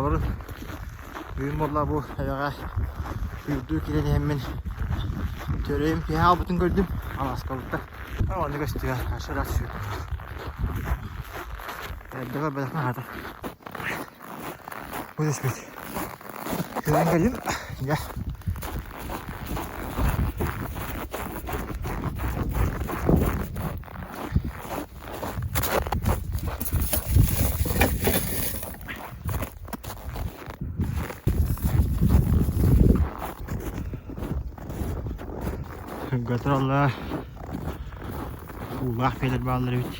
Дорооболорун. Бүгүн буолла бу эбэҕэ күүрдүү киирэн иһэммин төрөйүм киһи аалбытын көрдүм. Алааскабытта. Онно көстүгэ ашырас сүүр. Эрдэ көрбөтөхпүн аһата. Бу түспүт. Кэлэн кэллим. Дьэ. Гастролла уулаах пиэлэр бааллар эбит.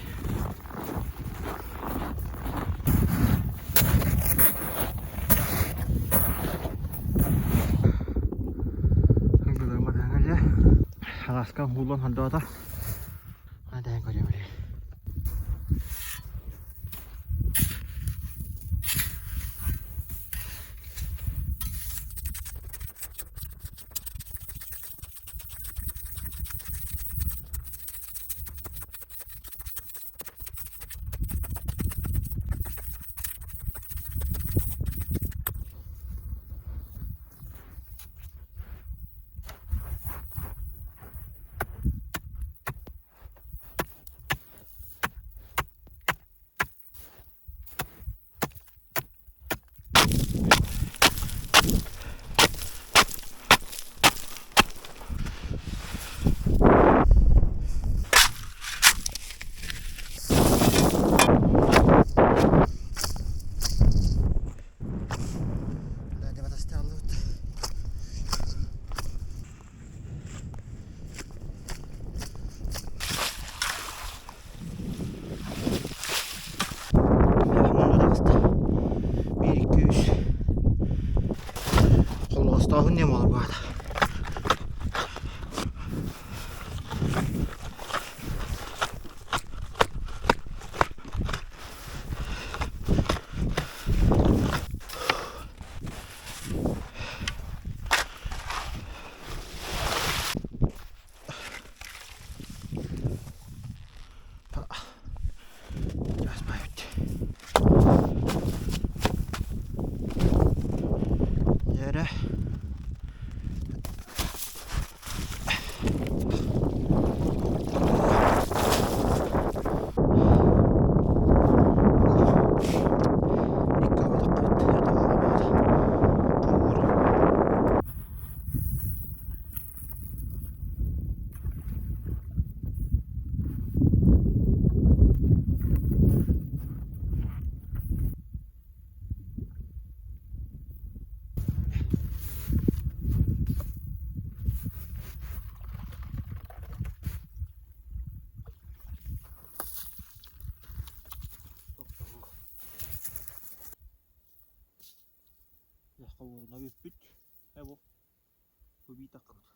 Алааска ууллан хордоото. Дээн көрүөм Биир икки үс холлоҕостоохун диэн буолар баата. Дьэрэ. Ховоруна бүппүт. Э бу. Бу бии таххабыт.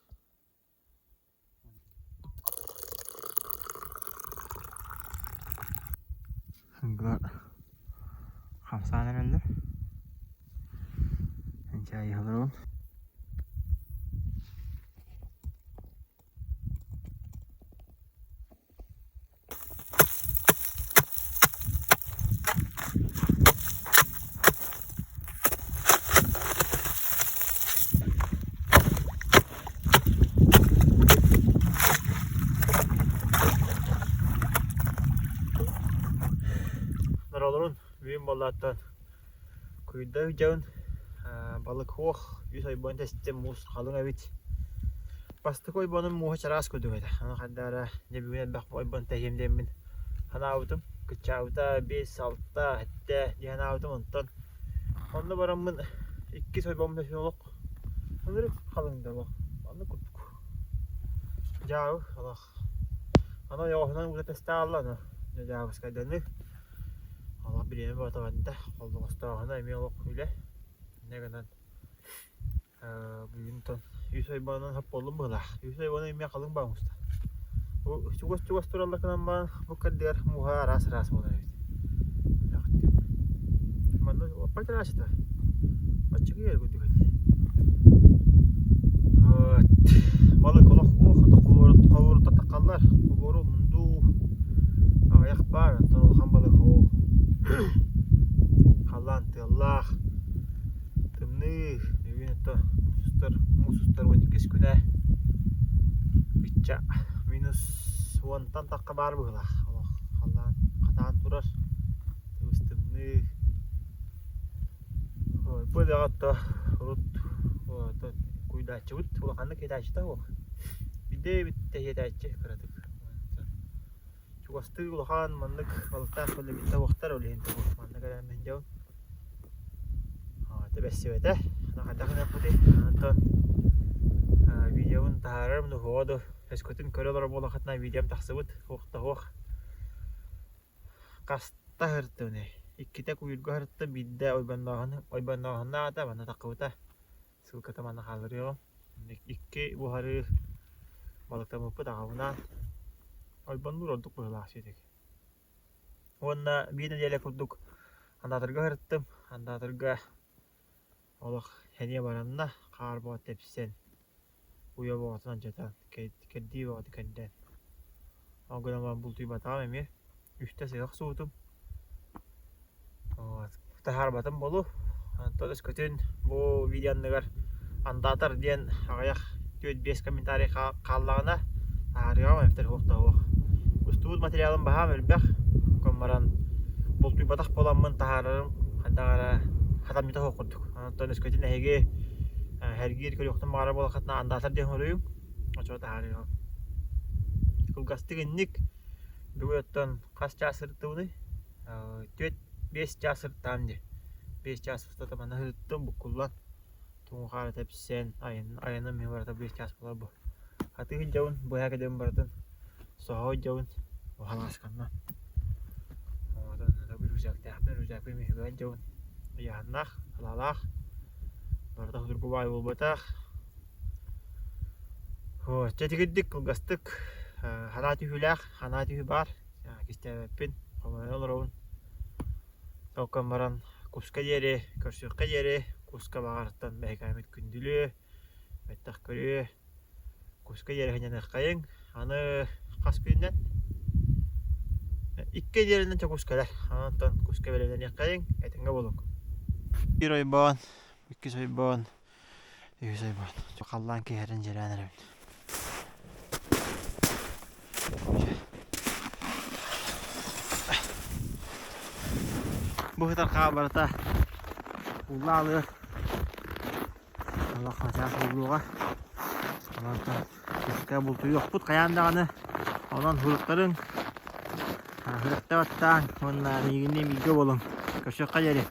Сылгылар хамсаан эрэллэр. Инчээйиһэлэр ол. Норолорун бүгүн буоллааттан куйда ыдьабын балык хуох үс ойбон тэстим муус халыҥ эбит Бастакы ойбонум мууһа чараас курдук этэ. Аны хайдара дьэ бүгүн элбэх ойбон тэһиэм диэммин санаабытым. Кыччаабыта биэс, алта, сэттэ дии санаабытым. Онтон онно бараммын иккис ойбоммун тэһиэн олох ынырык халыҥ да олох оннук курдук. Дьаабы олох. Аны ойоҕоһунан уута тэстэ хаалла аны. Дьэ дьаабыскайданыы. Олох бириэмэ бөҕөтө барда. Холлоҕостооһуна эмиэ олох үлэ. Инньэ гынан Бүгүн тон үс ойбонон хопполлум быһыылаах. Үс ойбону эмиэ халыҥ баа оҥоста. Бу чугас-чугас тураллар гынан баран бу кырдыгар мууһа араас-араас буолар эбит. Манна оппа чараачыта. Оччугуй курдук эти. Вот. Балык олох уох ховору тахаллар. Ховору мунду аҕыйах баар, онтон улахан балык оо. Халлаан тыаллаах. Бачча минус уонтан тахха баар быһыылаах. Олох халлаан хатаан турар. Тыбыс тымныы. Бу эбэҕэ то урут куйдааччыбыт улаханнык киһитээччитэ суох. Биирдэ эбит тэһиэтээччи кыратык. Чугастыы улахан маннык балыктаах көлөбүттэ уохтар ол иһин маннык эрэммин дьон тэбэссибэтэ хайдах гыныахпытый онтон видеобун таһаарарым дуһуоҕа ду өскөтүн көрө олорор буоллаххытына видеом тахсыбыт суох да суох хаста сырыттыбыный иккитэ куйуурга сырыттым биирдэ ойбоннооһун ойбоннооһуннаата манна таххыбыта ссылката манна хаалларыаҕым икки буһарыы балыктаммыппыт аҕабынаан ойбоннуур ордук быһыылаах сиэтик Уонна биир нэдиэлэ курдук андаатарга сырыттым. Андаатарга олох сэниэ баранна, хаар бөҕө тэпсэн, уйа бөҕөтүн алдьатан, кэрдии бөҕөтүн кэрдэн. Ол гынан баран бултуйбатаҕым эмиэ. Үстэ сыһа охсубутум. Вот. Таһаарбатым буолуо. Онтон өскөтүн бу видео анныгар андаатар диэн аҕыйах 4-5 комментарий хааллаҕына таһаарыаҕым эбэтэр суох да суох. Устубут материалым баһаам элбэх. Кон баран бултуйбатах буоламмын таһаарарым хайдах эрэ хатамньыта суох курдук. Онтон өскөтүн эһиги сэргиир көрүөхтэн баҕарар буоллаххытына андаатар диэн суруйуҥ. Оччоҕо таһаарыаҕым. Кылгастык инник бүгүн оттон хас чаас сырыттыбыный? 4-5 чаас сырыттаҕым дии. 5 чаас устата манна сырыттым, буккуллан, туҥу-хаары тэпсэн, айан, айаным мин барыта 5 чаас буолар бу. Хатыы сылдьабын, быһа кэдэбин барытын, соһо сылдьабын, хааласканна. Оттон рюкзактаахпын, рюкзакпын мүһүгэ сылдьабын. Ыйааһыннаах, салаалаах, барыта судургу баай буолбатах. Чэ итигирдик, кылгастык, санаа түһүүлээх, санаа түһүү баар. Кистээбэппин, хомойон олоробун. Толкон баран куска диэри, көрсүөххэ диэри, куска баҕарыттан бэһикээммит күндүлүө, бэттэх көрүө, куска диэри сынньаныаххайыҥ. Аны хас күнүнэн? Икки нэдиэлэнэн чэ кус кэлэр. Онтон куска бэлэмнэниэххэйиҥ, этэҥҥэ буолуҥ. Биир ойбон, иккис ойбон, үһүс ойбон. Халлаан киэһэрин дьиэлээн эрэбин. Бу сытар хаа барыта уулла аалыар. Олох хачаас ууллуоҕа. Онтон куска бултуйуохпут хайаан даҕаны. Онон һуруктарыҥ, һырыкта баттааҥ уонна миигинниин бииргэ буолуҥ. Көрсүөххэ диэри.